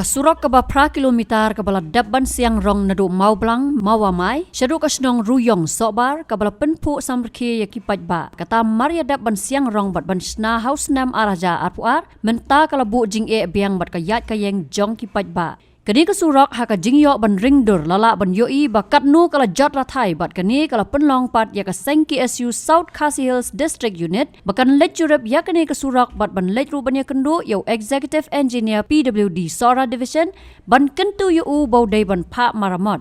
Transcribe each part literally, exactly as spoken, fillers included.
Ka surok kaba phra kilometer kaba la dep ban siang rong naduh Mawblang, Mawamai, shaduh ka shnong Ruyong Sohbar, kaba la pynphuh samrkhie ïa ki paidbah. Kata mar ïa dep ban siang rong bad ban shna ha u snem ar hajar arphew ar, mynta ka la buh jingeh biang bad ka ïaid ka ïeng jong ki paidbah. Kane ka surok ha ka jingïoh ban ring dur la lah ban ïohi ba katno ka la jot rathai bad kane ka la pynlong pat ïa ka seng K S U South Khasi Hills District Unit ba kan leit jurip ïa kane ka surok bad ban leit ruh ban ïakynduh ïa u Executive Engineer P W D Sohra Division ban kyntu ïa u ba u dei ban phah maramot.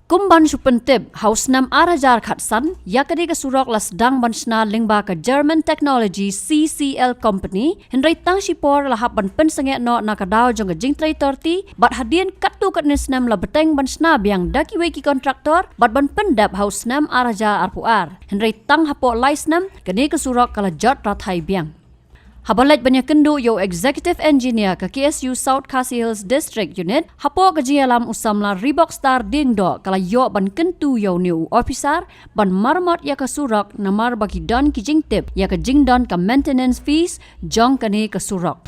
Kum ban shu pyntip, ha u snem ar hajar khatsan, ïa kane ka surok la sdang ban shna lyngba ka German Technology C C L Company, hynrei tang shipor la hap ban pynsangeh noh na ka daw jong ka jingtrei torti, bad hadien katto katne snem la bteng ban shna biang da kiwei ki kontraktor, bad ban pyndep ha u snem ar hajar arphew ar. Hynrei tang hapoh lai snem, kane ka surok ka la jot rathai biang. Haba leit ban ïakynduh ïa u Executive Engineer ka K S U South Khasi Hills District Unit, hapoh ka jingïalam u samla Reebok Star Diengdoh ka la ïoh ban kyntu ïa une u officer ban maramot ïa ka surok namar ba ki don ki jingtip ïa ka jingdon ka maintenance fees jong kane ka surok.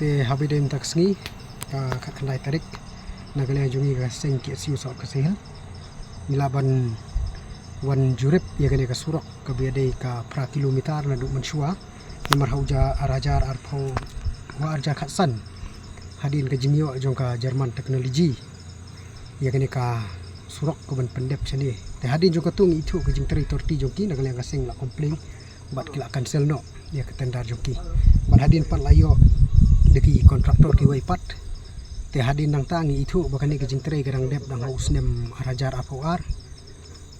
Te haba ïadei mynta ka sngi, ka khatkhyndai tarik, na ka liang jong ngi ka seng K S U South Khasi Hills, ngi lah ban wan jurip ïa kane ka surok kaba ïadei ka phra kilometer naduh mynshuwa Namar ha u ja ar hajar arphew, wa ar hajar khatsan, hadien ka jingïoh jong ka German Technology ïa kane ka surok ka ban pyndep shane. Te hadien jong katu ngi ithuh ka jingtrei authority jong ki, na ka liang ka seng la complain bad ki la cancel noh ïa ka tender jong ki. Bad hadien pat la ïoh da ki contractor kiwei pat. Te hadien nangta ngi ithuh ba kane ka jingtrei ka dang dep dang ha u snem ar hajar arphew ar.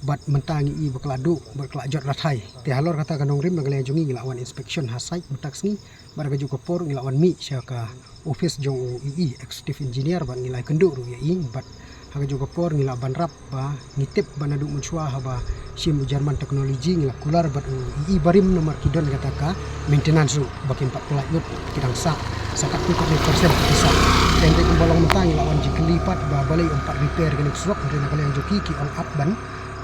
Bad mynta ngi i ba ka la duh bad ka la jot rathai. Te halor kata ka nongrim, na ka liang jong ngi ngi la wan inspection ha site mynta ka sngi. Bad ha kajuh ka por ngi la wan mih sha ka office jong u E E, Executive Engineer, bad ngi la ïakynduh ruh ïa i. Bad ha kajuh ka por ngi la ban rap ba ngi tip ba naduh mynshuwa haba shim u German Technology ngi la kular bad u E E barim namar ki don kata ka maintenance ruh ba kim pat pynlait lut, ki dang sah sa katto katne percent ki sah. Te hynrei kumba long mynta ngi la wan jingkylli pat ba balei ym pat repair kane ka surok, hynrei na ka liang jong ki ki ong ap ban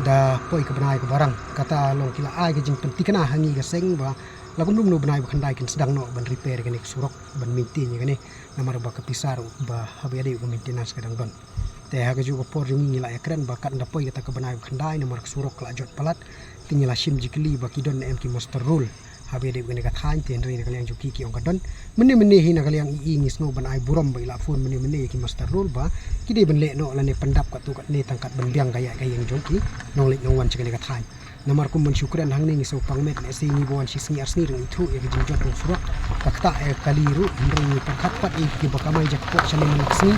da poi ka bnai kaba rang. Kata long ki la ai ka jingpynthikna ha ngi ka seng ba la kumno kumno bnai ba khyndai kin sdang noh ban repair kane ka surok, ban maintain ïa kane, namar ba ka pisa ruh ba haba ïadei ka maintenance ka dang don. Te ha kajuh ka por jong ngi ngi la ïakren ba kat nda poi kata ka bnai ba khyndai namar ka surok ka la jot palat. Te ngi la shim jingkylli ba ki don ne em ki muster roll haba ïadei kane ka thaiñ, te hynrei na ka liang jong ki ki ong ka don. Mynne mynne hi na ka liang E E ngi sngew ban ai burom ba i la phone mynne mynne ïa ki muster roll ba ki dei ban leh noh lane pyndap katto katne tang kat ban biang ka ïaid ka ïeng jong ki nongleit nongwan sha kane ka thaiñ. Namar kum ban shu kren hangne ngi sngewpang met, lehse ngi ba wan shi sngi ar sngi ruh ngi ithuh ïa ka jingjot jong surok. Ka ktah ïa ka kali ruh, hynrei ngi pyrkhat pat ïa kiba kamai jakpoh shane man la ka sngi.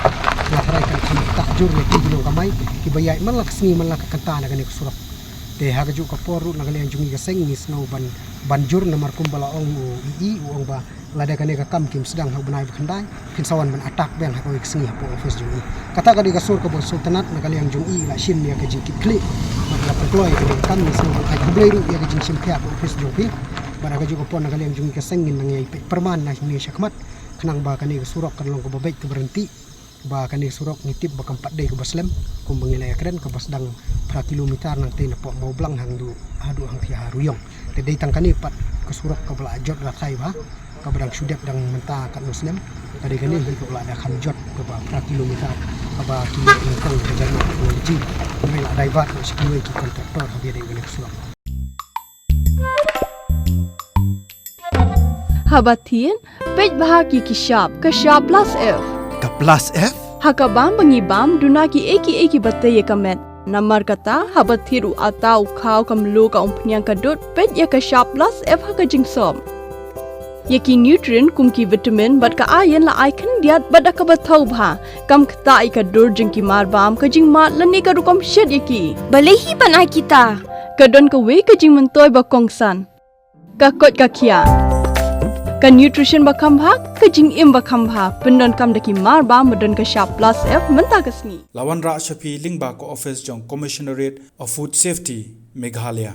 Nga tharai kan kham ktah jur ïa ki nongkamai kiba ïaid man la ka sngi man la ka kynta na kane ka surok. Te ha kajuh ka por ruh na ka liang jong ngi ka seng ngi sngew ban, ban jur namar kumba la ong u E E, u ong ba lada kane ka kam kim sdang ha u bnai ba khyndai, phin sa wan ban attack biang ha kawei ka sngi hapoh office jong i. Kata ka dei ka sur kaba sngewtynnat na ka liang jong i, la shim ïa ka jingkitkhlieh bad la pynkloi ïa kane ka kam, ngi sngew ban ai khublei ruh ïa ka jingshim khia hapoh office jong phi. Bad ha kajuh ka por na ka liang jong ngi ka seng ngin nang ïai peit pyrman na ne shakhmat khnang ba kane ka surok kan long kaba beit kaba ryntih. Ba kane ka surok ngi tip ba kam pat dei kaba slem, kumba ngi la ïakren, kaba sdang phra kilometer nangtei napoh Mawblang hangduh haduh hangthia ha Ruyong. Te dei tang kane pat ka surok kaba la jot rathai bha, kaba dang shu dep dang mynta katno snem. Ka dei kane hi kaba la da kham jot kaba phra kilometer, kaba ki leh nyngkong ka German Technology. Hynrei la divert noh sha kiwei ki contractor haba ïadei kane ka surok. Haba thied, peit bha ki ki shap, ka shap plus F. Ka plus F? Ha ka bam ba ngi bam, duna kiei kiei kiba tei ïa ka met. Namar kata, haba thied u atta, u khaw, ka mluh, ka umphniang, ka dud, peit ïa ka shap plus F ha ka jingsop. Ïa ki nutrient kum ki vitamin bad ka iron la ai khyndiat bad da kaba thaw bha. Kam ktah ïa ka dur jong ki mar bam, ka jingmad lane ka rukom shet ïa ki. Balei hi ban ai kita? Ka don kawei ka jingmyntoi ba kongsan. Ka koit ka khiah. Ka nutrition ba kham bha, ka jingim ba kham bha. Pyndonkam da ki mar bam ba don ka shap plus F mynta ka sngi. La wanrah sha phi lyngba ka office jong Commissionerate of Food Safety, Meghalaya.